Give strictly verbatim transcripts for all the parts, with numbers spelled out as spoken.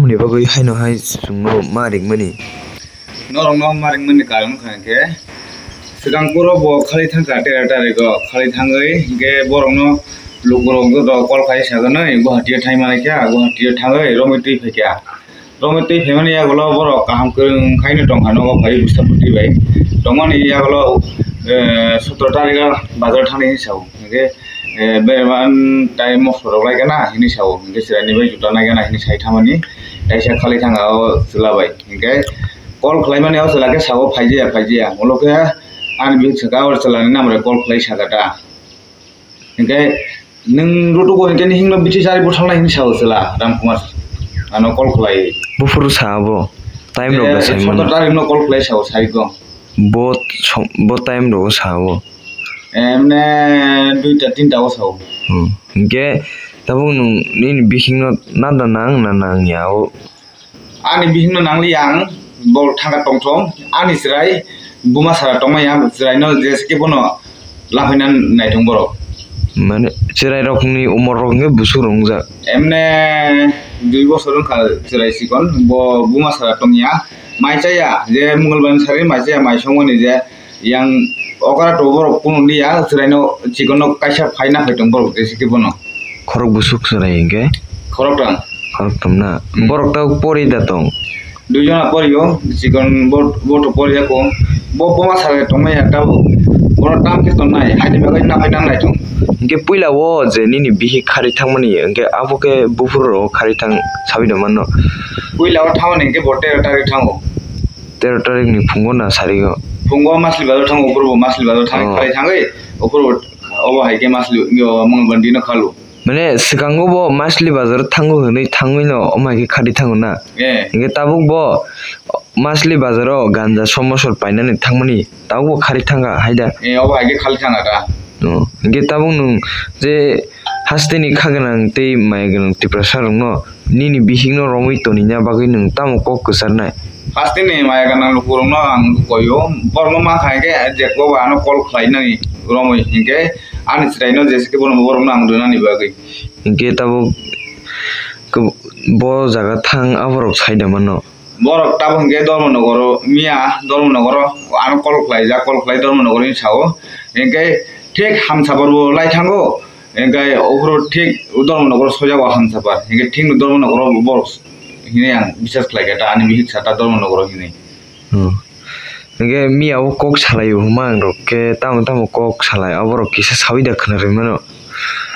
Ni bagwi haino hai chwngno ma ringmani. Norokno ma ringmani karon wngkha hwnkhe, swkang puro bo khali thangkha tera tarigo, khali thangwi hwnkhe borokno lukurok joto call khai sajaknai, Guwahati-o thangwi manaikha, Guwahati-o thangwi romwi twi phaikha. Romwi twi phaimani yagulo borok kaham kwrwng khaino tongkha nogo phai bwsa bwtwi bai. Tongmani yagulo, eh, sotro tarigo bazar thani hinwi sao. Hwnkhe, eh, berman tai mosok rok lai gana hinwi sao. Hwnkhe chwraini bai juta nai gana hinwi sai thamani. Kaisa khali thanga o chwla bai. Hwnkhe call khlaimani o chwla khe sao, "Phaijiya, phaijiya." Ulo khe ani bihik sakha o chwlani number call khlai sakha ta. Hwnkhe nwng rutugo hwnkhe nini himno bithi chari bwthalnai hinwi sao chwla Ramkumar. Ano call khlai. Buphuru sa abo. Time rok da Eh, sai mano. Sotro tarikno call khlai sao, sai go. Bo som-, bo time rogo sao. Emne duita tinta o sao. Hmm. Hwnkhe tabuk nwng nini bihikno nada nang na nang ya o? Ani bihikno nangliya ang, bo thangka tongthong. Ani chwrai buma sara tongmaya, chwraino jeske bono laphaina naithong borok. Mane chwrairokni umorrok hwnkhe busuk rok wngjak. Emne dui bosor wngkha chwrai chikon, bo buma sara tongya. Mai chaya, je Mongolbarni sari mai chaya, mai songmani je yang okra to borok kunu liya, chwraino chikonno kaisa phaina phai tong borok jeske bono. Khorok busuk chwrai hwnkhe? Khoroktham. Khoroktham na? Hmm. Borok ta pori da tong? Duijona porio, chikon bo, bo to pori jako. Bo buma sara tongmaya tabuk. Bono tam khe tongnai, haini bagwi naphai nangnai tong. Hwnkhe puila o je nini bihik khari thangmani, hwnkhe abo khe buphuru rok khari thang sabi da mano? Puila o thangmani hwnkhe bo tero tarik thango. Tero tarik ni phungo na sari o? Phungo Masli bazar thango, uphuru bo Masli bazar thangwi Oh. Khari thangwi, uphuru bo obo hai khe Masli, yo, Mongolbar dino khalu. Mane swkango bo Masli bazar thango hwnwi thangwi no omo hai khe khari thango na? Eh. Hwnkhe tabuk bo Masli bazaro ganja somosor painani thangmani tabuk bo khari thangkha hai da? Eh, obo hai khe khali thangkha da. Oh, hwnkhe tabuk nwng je hasteni kha gwnang tei maya gwnang Tiprasa rokno nini bihikno romwi tonina bagwi nwng tamo kok kwcharnai? Hasteni maya gwnang lukurokno ang koio, borokno mankha hwnkhe je kobo ano call khlainani romwi hwnkhe ani chwraino jeske bono borokno ang rwnani bagwi. Hwnkhe tabuk kw-, bo jaga thang aborok sai da mano? Borok tabuk hwnkhe Dharmanagaro, miya Dharmanagaro ano call khlaijak, call khlai Dharmanagaro hinwi sao. Hwnkhe thik Hamsabar bo lai thango, hwnkhe uphuru thik Dharmanagaro sojago Hamsabar. Hwnkhe thikno Dharmanagaro borok hinwi ang bisas khlaikha ta, ani bihik sata Dharmanagaro hinwi. Hmm. Hwnkhe miya o kok salai o hwnma ang rok khe tamo tamo kok salai, aborok kisa sawi da khna rwmano.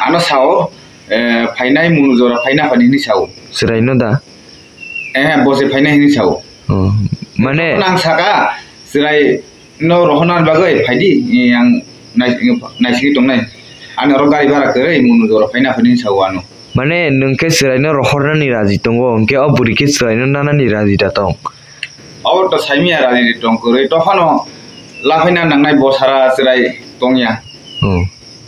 Ano sao, eh, phainai munu jora phaina phani hinwi sao. Chwraino da? Eh, bo se phainai hinwi sao. Oh, mane nang saka, chwraino rohorna bagwi phaidi, eh, ang nai-, naisingwi tongnai. Ani oro gari bhara kwrwi munu jora phaina phani hinwi sao ano. Mane nwng khe chwraino rohornani raji tongo, hwnkhe o bwrwi khe chwraino nanani raji da tong? Obo to saimanya raji tong kwrwi, tophano laphaina nangnai bo sara chwrai tongya. Oh.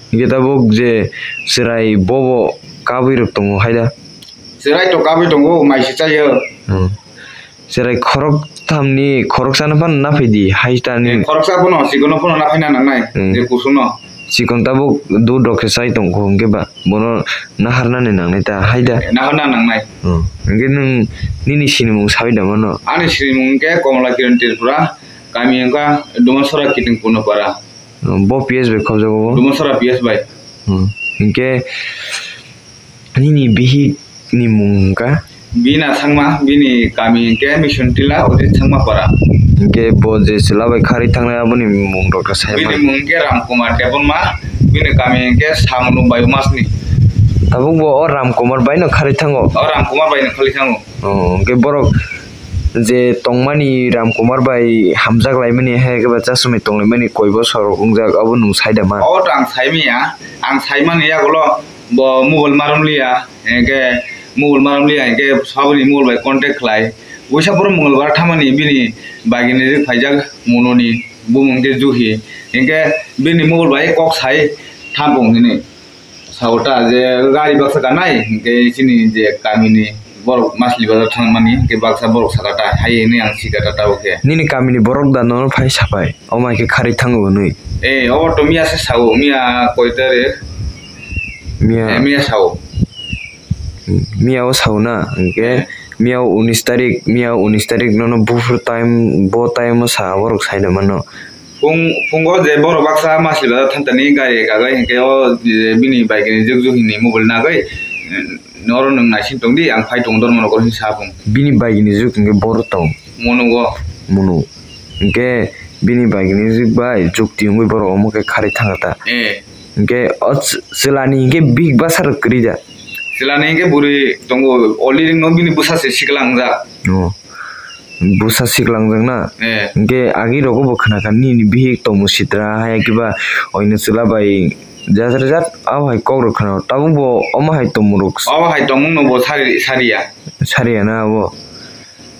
Hwnkhe tabuk je chwrai bobo kabwi rok tongo hai da? Chwrai to kabwi tongo, mai se chayo. Hmm. Chwrai khorok thamni khoroksa no phano naphai di, hai ta ni. Eh, khoroksa phano, chikon no phano naphaina nangnai, Hmm. je kusu no. Chikon tabuk dud rok khe chai tong kho, hwnkhe ba bono naharnani nangnai ta, hai da? Eh, naharna nangnai. Hmm. Hwnkhe nwng nini sinimung sawi da mano? Ani sinimung hwnkhe Komla Kiran Tripura, kami hwnkha Dumasora Kiting Punapara. Hmm, bo P S bai khobjago bo? Dumasora P S bai. Hmm. Hwnkhe nini bihik ni mung hwnkha? Bina Sangma, bini kami hwnkhe Mission Tila, Ojit Sangma para. Hwnkhe bo je chwla bai kharwi thangnai aboni mung rok khe sai Bini man. Mung hwnkhe Ram Kumar Debbarma, bini kami hwnkhe Samunu Bayumasni. Tabuk bo o Ram Kumar bai no kharwi thango? O Ram Kumar bai no kharwi thango. Oh, hwnkhe borok je tongmani Ram Kumar bai hamjak laimani hai khe ba chasumai tong laimani koi bosor rok wngjak abo nwng sai da man? O to ang sai manya, ang sai mani yagulo bo mobile marom liya. Hingke mobile marom liya, hingke saboni mobile bai contact khlai. Waisa borok mobile bar thamani bini bagini rik phaijak mononi bumung khe Juhi. Hingke bini mobile bai kok sai thampung hinui. Sao ta je gari baksa kanai, hingke chini je kamini borok Masli bazar thangmani, hingke baksa borok saka ta hai hinui ang sika ta tabuk khe. Nini kamini borok da nono phai sapai, omo hai khe kharwi thango hinui? Eh, obo to miya se sao, miya koi tarik? Miya. Eh, miya sao. Miya o sao na, hingke Miya unis tarik, miya unis tarik nono buphuru time, bo time o sa borok saida mano. Phung, phungo je borok baksa masli bazar thantani gari kagai hinkhe o je bini bike ni jukjuk hini mobile nagwi, eh, oro nwng naising tongdi, ang phai tongo dormo nokol hinwi sa phung. Bini bike ni juk hinkhe boro tong. Munugo. Munu. Hinkhe bini bike ni juk bai juk tiyungwi borok omo khe kharwi thangkha ta. Eh. Hinkhe o ch-, chwlani hinkhe bihik bwsa rok kwrwi da. Chwlani hinkhe bwrwi tongo, already no bini bwsa se sikla wngjak. Oh. Bwsa sikla wngjak na? Eh. Hinkhe agi rogo bo khna kha nini bihik tongmung sitra, haya kiba oino chwla bai jat rwjak, abo hai kok rok khna. Tabuk bo omo hai tongmung rok. Omo hai tongmung no bo sari, sariya. Sariya na abo?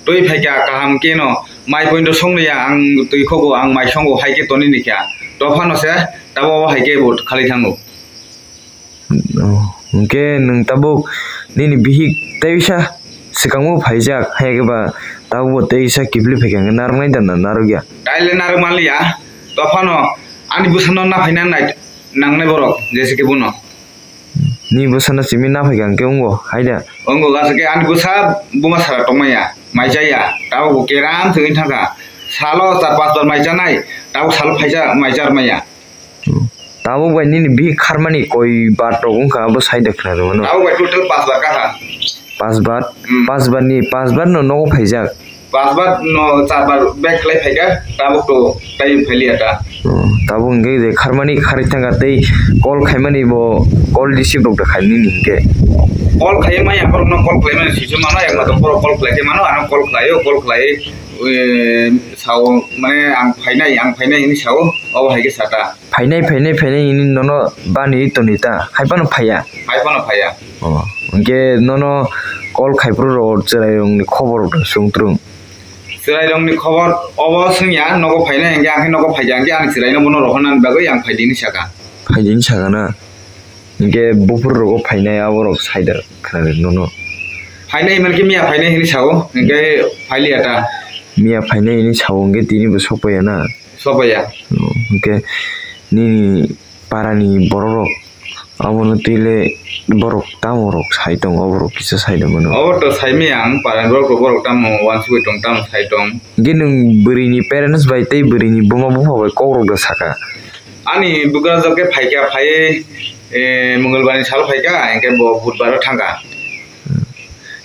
Twi phaikha kaham khe no, mai point song ya, ang twi khogo, ang mai songo hai khe toni ni kha. Dophano se, tabo hai khe bo khali thango. Oh, hinkhe nwng tabuk nini bihik teisa swkango phaijak, hai khe ba tabuk bo teisa kiphilwi phaikha, hinkhe narwknai da na narwkya? Taile narwk manliya, dophano ani bwsano naphaina nai-, nangnai borok, jese khe bono. Ni bwsano simi naphaikha hinkhe wngo, hai da? Wngo, aswk khe ani bwsa buma sara tongmaya, mai chaya, tabuk bo keram thwngwi thangkha. Salo char pas bar mai chanai, tabuk salo phaisa mai char maya. Hmm. Tabuk bai nini bihik kharmani koi bar rok wngkha, abo sai da khna rwmano. Tabuk bai total pas bar kaha. Pas bar? Hmm. Pas bar ni, pas bar no nogo phaijak? Pas bar no char bar back khlai phaikha, tabuk to tai phailiya ta. Hmm. Tabuk hinkhe je kharmani kharwi thangkha tei call khaimani bo call receive rok da khai nini hinkhe. Call khai maya borok no call khlai mani swijak mano, ekmatro borok call khlai khe mano, ano call khlai o, call khlai, eh, sao mane ang phainai, ang phainai hinwi sao, obo hai khe sata. Phainai, phainai, phainai hinwi nono bani toni ta? Hai phano phaiya? Hai phano phaiya. Oh, hinkhe nono call khai phuru rw chwrairokni khobor rok da swng twrwng? Chwrairokni khobor obo swngya, nogo phainai hinkhe, ang khe nogo phaikha hinkhe, ang chwraino bono rohornani bagwi ang phaidi hinwi sakha. Phaidi hinwi sakha na? Hinkhe buphuru rogo phainai aborok saida khna rw nono? Phainai hinkhe miya phainai hinwi sao, hinkhe phailiya ta. Miya phainai hinwi sao hinkhe tini bo sokpaiya na? Sokpaiya. Oh, hinkhe nini parani borok rok abono twi le borok tamo rok sai tongo, oborok kisa sai da mano. Obo to saimaya ang parani borok rok, borok tamo wansugwi tong, tamo sai tong. Hinkhe nwng bwrwini parents bai tei bwrwini buma bupha bai kok rok da saka? Ani bukrajwk khe phaikha, phaiwi, eh, Mongolbar ni salo phaikha, hinkhe bo Budbar o thangkha.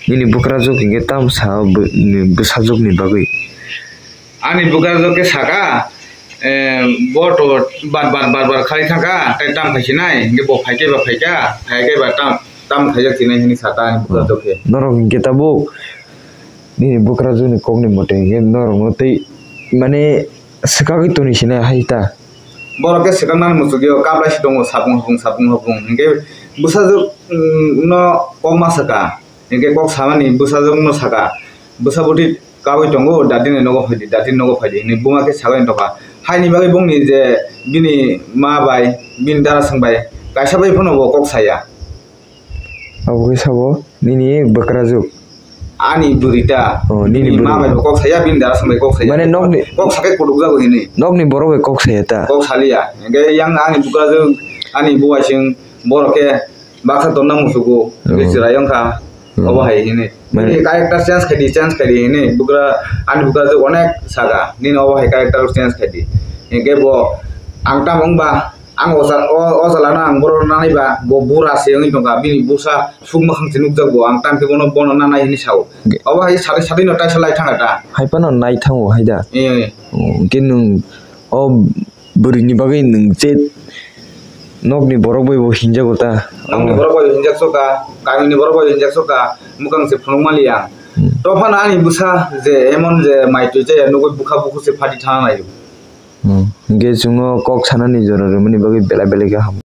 Nini bukrajwk hinkhe tamo sa bw-, bwsajwkni bagwi? Ani bukrajwk khe saka, eh, bo to bar bar bar bar kharwi thangkha, tei tam khai sinai, hinkhe bo phaikhe ba phaikha, phaikhe ba tam, tam khaijak sinai hinwi saka ani bukrajwk khe. Norok hinkhe tabuk nini bukrajwkni kokni mote hinkhe norokno tei mane swkagwi toni sinai hai ta? Borok khe swkaknani muchungwi o kaplai se tongo, sapung hapung, sapung hapung, hinkhe bwsajwk, mm, no kok ma saka. Hinkhe kok samani bwsajwkno saka, "Bwsa bwtwi kabwi tongo, dadini nogo phaidi, dadini nogo phaidi," hinwi buma khe sagwi tongkha. Haini bagwi bongni je bini ma bai, bini darasong bai kaisa bai phano bo kok saya. Abo khe sabo nini bwkrajwk? Ani bwrwi ta. Oh, nini bini ma bwrwi. Bai bo kok saya, bini darasong bai kok saya. Mane nokni kok sakai kutukjago hinwi. Nokni borok bai kok saya ta? Kok saliya. Hinkhe yang ani bwkrajwk, ani bubaising borok khe baksa tonna musugo, hmm, bini chwrai wngkha, hmm, obo hai hini. Mane bini character change khaidi, change khaidi hini, bukra, ani bukra je onek saka, nini obo hai character change khaidi. Hinkhe bo ang tamo wngba, ang o jala, o, o jalano ang borok nanaiba, bo bura se wngwi tongkha, bini bwsa suk mwkhang se nukjakgo, ang tamkhe bono, bono nanai hini sao. Ge- Obo hai sadai sadai no taisa lai thangkha ta. Hai phano nai thango hai da. Eh. Oh, hinkhe nwng o bwrwini bagwi nwng je nokni borok bai bo hinjago ta? Nokni borok bai hinjak soka, kamini borok bai hinjak soka, mwkhang se phunuk mali ang. Hmm. To phano ani bwsa je emon je mai twi jaya nugwi bukha bukhu se phati thana naio. Hmm. Hinkhe chwngno kok sanani jora rwmani bagwi belai belai khe ham.